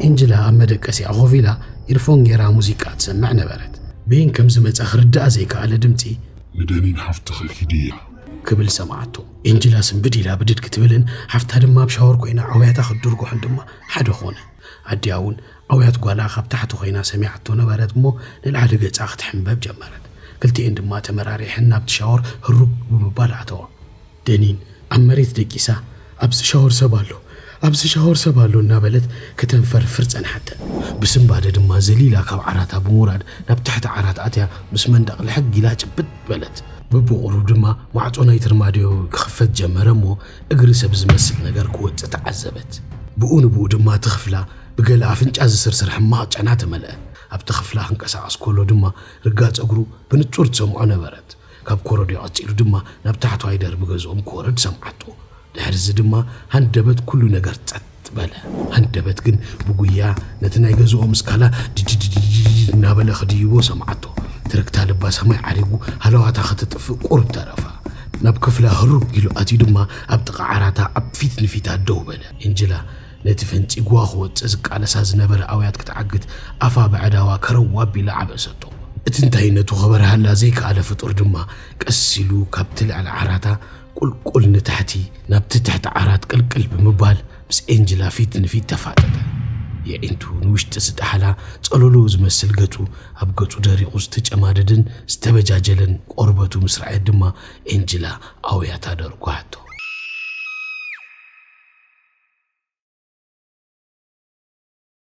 ኤንጅላ ኣብ መደቀሲኣ ኮፍ ኢላ ኢርፎን ገይራ ሙዚቃ ትሰምዕ ነበረት። በየን ከም ዝመጸ ክርድኣ ዘይከኣለ ድምጺ፣ "ንደኒን ሓፍትኺ ኪድያ?" ክብል ሰምዓቶ። ኤንጅላ ስንብድ ኢላ ብድድ ክትብልን ሓፍታ ድማ ኣብ ሻወር ኮይና ኣውያታ ክትድርጉሕን ድማ ሓደ ኾነ። ኣዲኣ እውን ኣውያት ጓላ ካብ ታሕቲ ኮይና ሰሚዓቶ ነበረት እሞ ንላዕሊ ገጻ ክትሕንበብ ጀመረት። ክልቲኤን ድማ ተመራሪሐን ናብቲ ሻወር ህሩግ ብምባል ኣተዋ። ደኒን ኣብ መሬት ደቂሳ፣ "ኣብዚ ሻወር ሰብ ኣሎ፣ ኣብዚ ሻወር ሰብ ኣሎ" እናበለት ከተንፈርፍር ጸንሓተን። ብስንባደ ድማ ዘሊላ ካብ ዓራታ ብምውራድ ናብ ትሕቲ ዓራት ኣትያ ምስ መንደቕ ልሕግ ኢላ ጭብጥ በለት። ብብቑሩብ ድማ ማዕጾ ናይቲ ርማድዮ ክኽፈት ጀመረ እሞ እግሪ ሰብ ዝመስል ነገር ክወጽእ ተዓዘበት። ብኡ ንብኡ ድማ እቲ ክፍላ ብገለ ኣፍንጫ ዝስርስር ሕማቕ ጨና ተመልአ። ኣብቲ ክፍላ ክንቀሳቐስ ከሎ ድማ ርጋጸ እግሩ ብንጹር ትሰምዖ ነበረት። ካብ ኮረድዮ ቀጺሉ ድማ ናብ ታሕተዋይ ደርቢ ገዝኦም ክወርድ ሰምዓቶ። ድሕሪ እዚ ድማ ሃንደበት ኩሉ ነገር ጸጥ በለ። ሃንደበት ግን ብጉያ ነቲ ናይ ገዝኦም ስካላ ድድድድድ እናበለ ክድይቦ ሰምዓቶ። ትርክታ ልባ ሰማይ ዓሪጉ ሃለዋታ ከተጥፍእ ቁሩብ ተረፋ። ናብ ክፍላ ህሩግ ኢሉ ኣትዩ ድማ ኣብ ጥቓ ዓራታ ኣብ ፊት ንፊታ ደው በለ። ኤንጅላ ነቲ ፈንጺግዋ ክወጽእ ዝቃለሳ ዝነበረ ኣውያት ክትዓግት ኣፋ ብዕዳዋ ከረው ኣቢላ ዓበሰቶ። እቲ እንታይነቱ ከበርሃላ ዘይከኣለ ፍጡር ድማ ቀስ ኢሉ ካብቲ ልዕሊ ዓራታ ቁልቁል ንታሕቲ ናብቲ ትሕቲ ዓራት ቅልቅል ብምባል ምስ ኤንጅላ ፊት ንፊት ተፋጠጠ። የዒንቱ ንውሽጢ ዝጠሓላ ጸለሎ ዝመስል ገጹ ኣብ ገጹ ደሪቑ ዝተጨማደደን ዝተበጃጀለን ቆርበቱ ምስ ረኣየት ድማ ኤንጅላ ኣውያታ ደርጓሓቶ።